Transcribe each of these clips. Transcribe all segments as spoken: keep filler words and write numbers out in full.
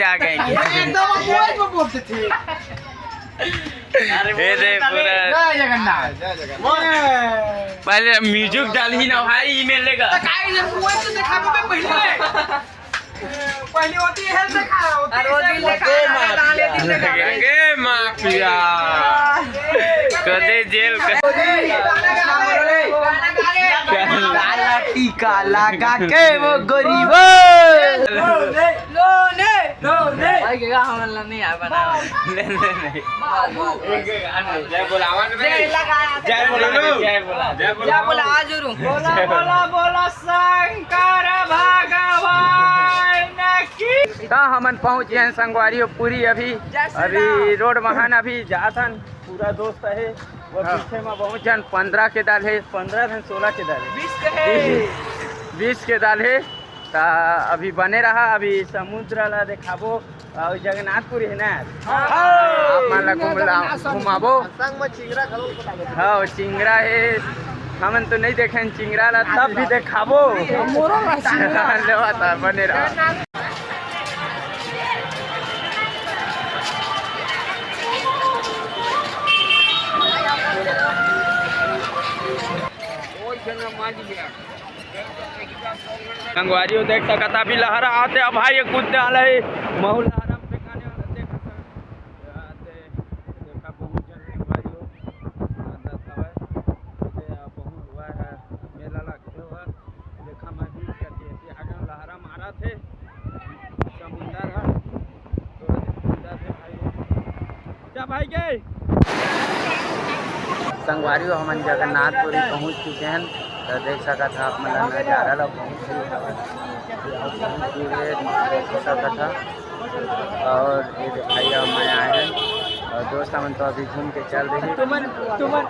आ गए। एकदम मोबाइल में बोलते थे। अरे ये दे बोले पूरा। जय जगन्नाथ। पहले म्यूजिक डालही ना भाई, ईमेल लेगा। तो काहे ये मोबाइल तो दिखावे में पहले। पहले होती है देखा, होती अरे वो है दिल देखा। देखा, डाले दिल देखा। के माफिया। कदे जेल का। काला टीका लगा के वो गरीब। भाई, के का हमन ला नहीं आय बनावे। नहीं, नहीं, नहीं। जय बोला, आवाज नहीं। जय बोला, जय बोला। जय बोला, आज रू। बोला, बोला, बोला शंकर भगवान की। त हमन पहुंच गए हैं संगवारी हो पूरी अभी। जय श्री अभी राम। रोड महान अभी जात हन, पूरा दोस्त है। वो हाँ। पीछे में बहुत जन, पंद्रह के दल है, पंद्रह धन सोलह के दल है। बीस के है। बीस के दल है। त अभी बने रहा, अभी समुद्र ला देखाबो। अउ जगन्नाथपुरी है ना? हाँ। आप मन ला घुमला-, घुमाबो। संग में चिंगरा घलो। हाँ, चिंगरा है। हमन तो नहीं देखे हैं चिंगरा ला, तब भी देखाबो। मोरो ला चिंगरा। ले बता, बने रहा। संगवारी हो देख सकत हा, अभी लहरा आते, अब भाई ये कूदने वाला है, महू लहरा में फेंकाने वाला, देख सकत हा। आते, देखा बहुत जन संगवारी हो, आदत हवय, आते, आ, बहुत हुआ है, मेला लगथे हुआ, देखा मैं बीच करके ऐसे आगे लहरा मारा थे, समुंदर है, तो समुंदर से भाई हो, जा भाई के। संगवारी हो, हमन जगन्नाथपुरी पहुंच चुके हैं, तो देख सकत हा आप मन ला नजारा ला बहुत ही, बहुत ही देख सकत हा। और ये देखा, ये मैं आए हैं और दोस्त हमन तो अभी घूम के चल रही। तुमन, तुमन,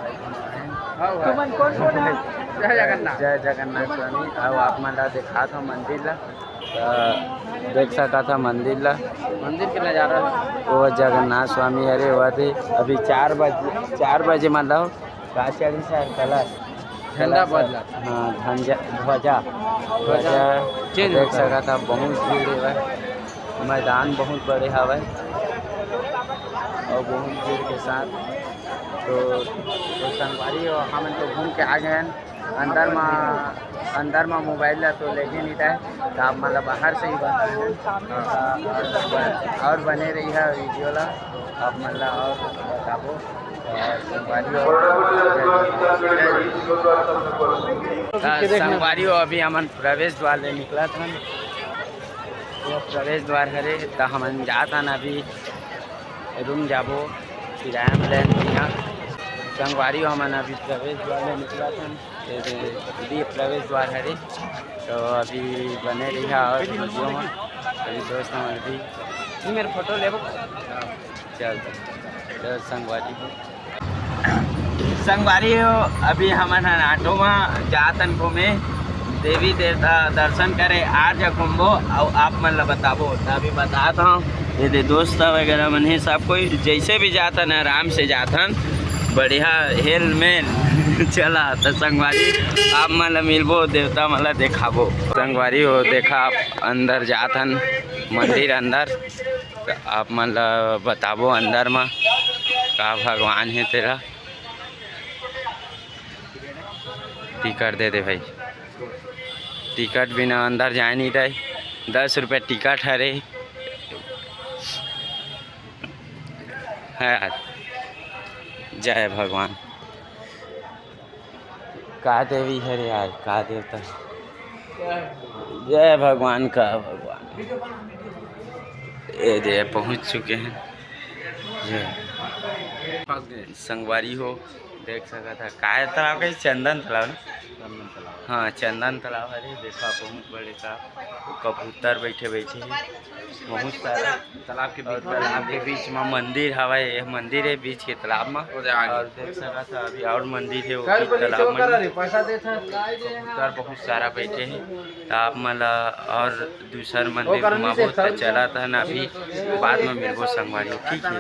तुमन कौन कौन है? जय जगन्नाथ। जय जगन्नाथ स्वामी। अब आप मन ला दिखात हो मंदिर ला। त देख सकत हा मंदिर ला। मंदिर के नजारा। वो जगन्नाथ स्वामी हरे, वो दे अभी चार बजे, चार बजे मतलब का चढ़ी सर कलश। झंडा कलश, बदला। हाँ, झंडा, ध्वजा, ध्वजा ध्वजा change देख होता है। सकत हा, बहुत भीड़ है, मैदान बहुत बड़े हवय और बहुत भीड़ के साथ तो, तो संगवारी हो, हमन तो घूम के आ गए हैं। अंदर मा, अंदर मा मोबाइल ला तो लेके नहीं रहे, तो आप मन ला बाहर से ही बताए हैं। और, और बने रही है वीडियो ला, आप मन ला और बताबो। और संगवारी हो, आ, संगवारी हो, अभी हमन प्रवेश द्वार ले निकलत हन। ये प्रवेश द्वार हरे, त हमन जात हन अभी रूम जाबो, किराया में लेन बिना। संगवारी हो, हमन अभी प्रवेश द्वार ले निकलत हन। ये दे, ये प्रवेश द्वार हरे, तो अभी बने रहिहा और वीडियो में। अभी दोस्त हमर भी, ये मेरे फोटो लेबो। चल, तो संगवारी हो, संगवारी हो, अभी हमन हन ऑटो में जात हन घूमे, देवी देवता दर्शन करे, आर जा घूमबो, अउ आप मन ला बताबो। त अभी बतात हूँ, ये दे दोस्त वगैरह मन ही, सब कोई जैसे भी जात हन, आराम से जात हन, बढ़िया हेल मेल। चला, त संगवारी, आप मन ला मिलबो, देवता मन ला देखाबो। संगवारी हो, देखा, आप अंदर जात हन, मंदिर अंदर। त आप मन ल बताबो अंदर म का भगवान हे तेला। टिकट दे दे भाई, टिकट बिना अंदर जाए नहीं दे। दस रुपये टिकट हरे। है यार, जय भगवान। का देवी हरे यार, का देवता। जय भगवान का भगवान। ये दे पहुंच चुके हैं। जय। संगवारी हो, देख सकत हा, काय तालाब कही? चंदन तालाब ना? चंदन तालाब। हाँ, चंदन तालाब हरे। देखा, बहुत बड़े का कबूतर बैठे बैठे हैं। बहुत सारा तालाब के बीच, और तालाब के बीच में मंदिर हवय। ये मंदिर है बीच के तालाब में। और देख सकत हा, अभी और मंदिर है, वो भी तालाब में। कबूतर बहुत सारा बैठे हैं। त आप मन ला और दूसर मंदिर घुमाबो, त चलत हन अभी, बाद में मिलबो संगवारी, ठीक है?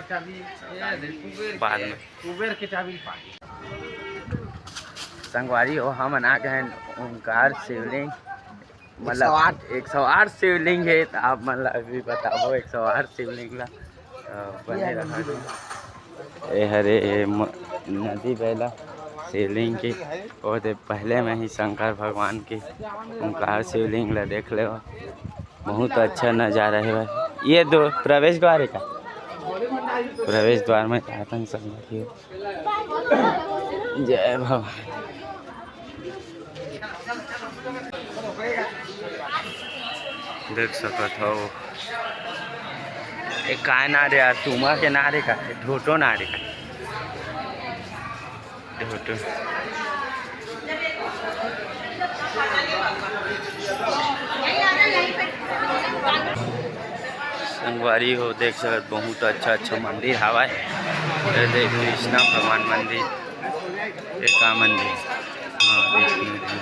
बाद में। संगवारी हो, हमन आ गए हैं ओंकार शिवलिंग। मतलब एक सौ आठ। एक सौ आठ शिवलिंग हे, त आप मन ला अभी बताबो एक सौ आठ शिवलिंग ला। अ, बने रहा। ए हरे म-, नदी बहला शिवलिंग के, ओदे पहले में ही शंकर भगवान के ओंकार शिवलिंग ला देख लेवा। बहुत अच्छा नजारा हे भाई। ये दो प्रवेश द्वार हे का? प्रवेश द्वार में जातन संगवारी हो। जय भवानी। देख सकत हव, ए काय ना रे यार, तुमा के ना रे का, ढोटो ना रे का, ढोटो। संगवारी हो, देख सकत, बहुत अच्छा अच्छा मंदिर हावय। ये देख, कृष्णा भगवान मंदिर, ये का मंदिर? हाँ, विष्णु जी।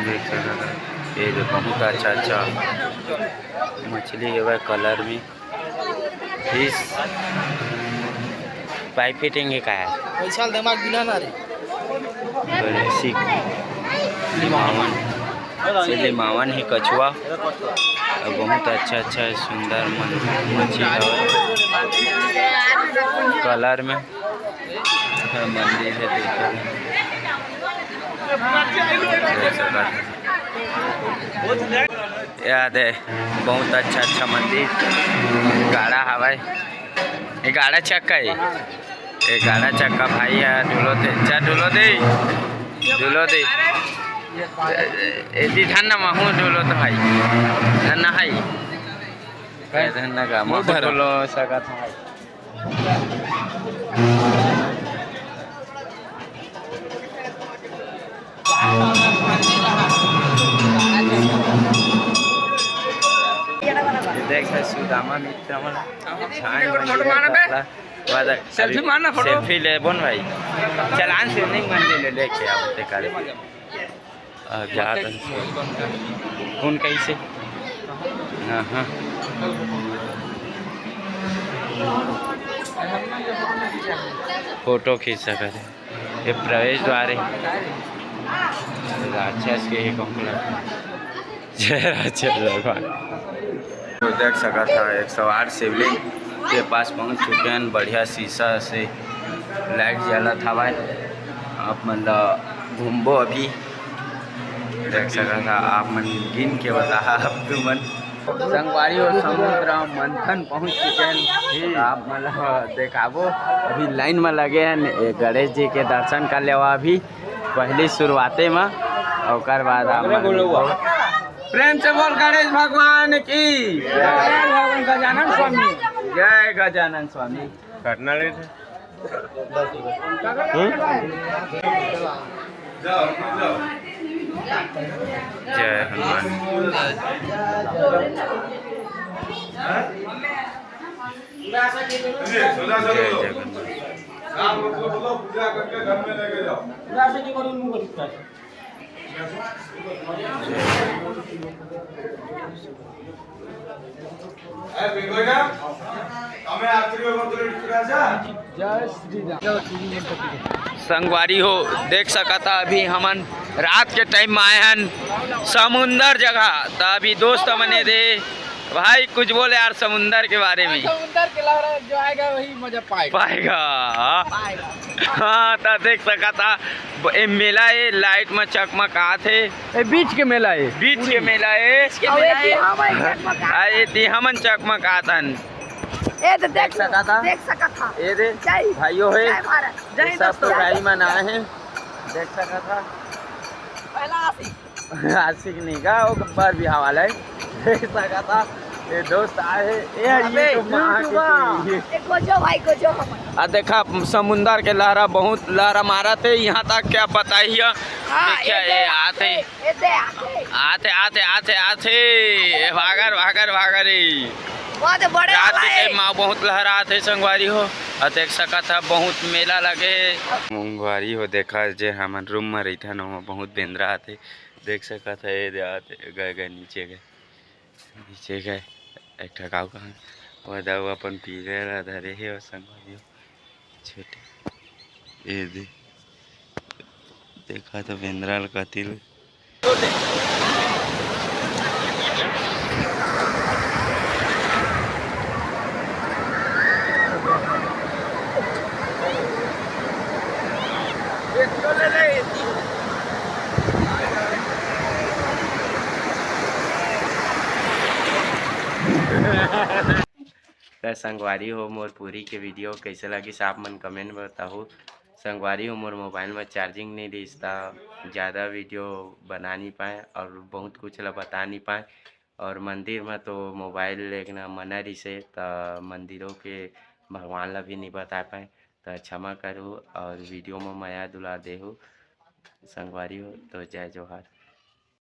देख सकत, ये जो बहुत अच्छा अच्छा मछली हेवय कलर में। फिश पाइप फिटिंग हे का यार? पैसा दिमाग बिना ना रे। बड़े सी लिमावन, से लिमावन हे कछुआ। अउ बहुत अच्छा अच्छा सुंदर मन मछली हवय कलर में। मंदिर हे, देख सकत हव। याद है, बहुत अच्छा अच्छा मंदिर। गाड़ा हवय, ये गाड़ा चक्का हे, ये गाड़ा चक्का भाई हे, ढुलो दे, जा ढुलो दे, ढुलो दे। ए, ए, एती धन न महू ढुलो तो भाई, धन न हाई। ए, धन न का, महू ढुलो सकत हाई। देख, सुदामा मित्र मन छान फोटो मारना बे। बाद selfie अभी मारना, फोटो। Selfie लेबो न भाई, चलान से नहीं मन ले, लेके आओ ते करे। आ, जात हन। कौन कैसे? हाँ, हाँ। फोटो खींच सकत हे। ये प्रवेश द्वार हे। राक्षस के ही कहूँ ला। जय राक्षस भगवान। तो देख सकत हा, एक सौ आठ शिवलिंग के पास पहुँच चुके हैं। बढ़िया शीशा से लाइट जलत हवय। आप मन ला घूमबो अभी। देख सकत हा, आप मन गिन के बताहा अब तुमन। संगवारी हो, समुद्र मंथन पहुंच चुके हैं, तो आप मन ला देखाबो। अभी लाइन में लगे हैं, ए, गणेश जी के दर्शन कर लेवा अभी पहली शुरुआते में, ओकर बाद आप मन प्रेम से बोल गणेश भगवान की। गजानन स्वामी। जय गजानन स्वामी। काटना ले थे। हम्म? जय हनुमान। जय जगन्नाथ। संगवारी हो, देख सकत हा, अभी हमन रात के टाइम में आए हन समुंदर जगह। त अभी दोस्त मन ए दे भाई, कुछ बोले यार समुंदर के बारे में। समुंदर के लहरा जो आएगा वही मजा पाएगा। पाएगा। पाएगा। हाँ, त देख सकत हा, ब-, ए मेला ए लाइट में चकमकात हे। ए बीच के मेला ए। बीच के मेला ए। बीच के मेला ए। अउ ए दे हमन चकमकात हन। ए तो देख सकत हा। देख सकत हा। ए दे जय। भाइयों हे। जय भारत। जय हिंद सब दोस्तों। भाई मन आए हे। देख सकत हा। पहला आशिक। आशिक नहीं का, वो गब्बर भी हवाला है। देख सकत हा, ये दोस्त आए हे। ए, ये अबे, तो माँ के YouTuber। ये। ए, गोजो भाई, गोजो हमन। आ देखा, समुंदर के लहरा बहुत लहरा मारत हे, यहाँ तक क्या बताइए। हाँ, देखिए, ये ये दे, आते। ए दे, आते। आते, आते, आते, आते। ए, भागर, भागर, भागर, ए। बहुत बड़े रात के वाला है। टाइम में बहुत लहरात हे, संगवारी हो। आ देख सकत हा, बहुत मेला लगे हे। संगवारी हो, देखा, जे हमन रूम में रहिथन, ओमा बहुत बेंदरा आथे। देख सकत हा, ए दे आते, गए, गए, नीचे गए, नीचे गए, एक ठा काऊ कहा, वो दऊ अपन पीले ला धरे हे, ओ संगवारी हो, छोटे, ए दे, देखा तो बेंदरा ल कतिल, त संगवारी हो, मोर पूरी के वीडियो कइसे लगिस, आप मन कमेंट में बताहू। संगवारी हो, मोर मोबाइल में चार्जिंग नइ रहिस, त ज़्यादा वीडियो बना नइ पाए और बहुत कुछ ला बता नइ पाए। और मंदिर में तो मोबाइल लेगना मना रहिसे, त मंदिरों के भगवान ला भी नइ बता पाए, त क्षमा करू और वीडियो में मया दुलार देहू संगवारी हो। तो जय जोहार।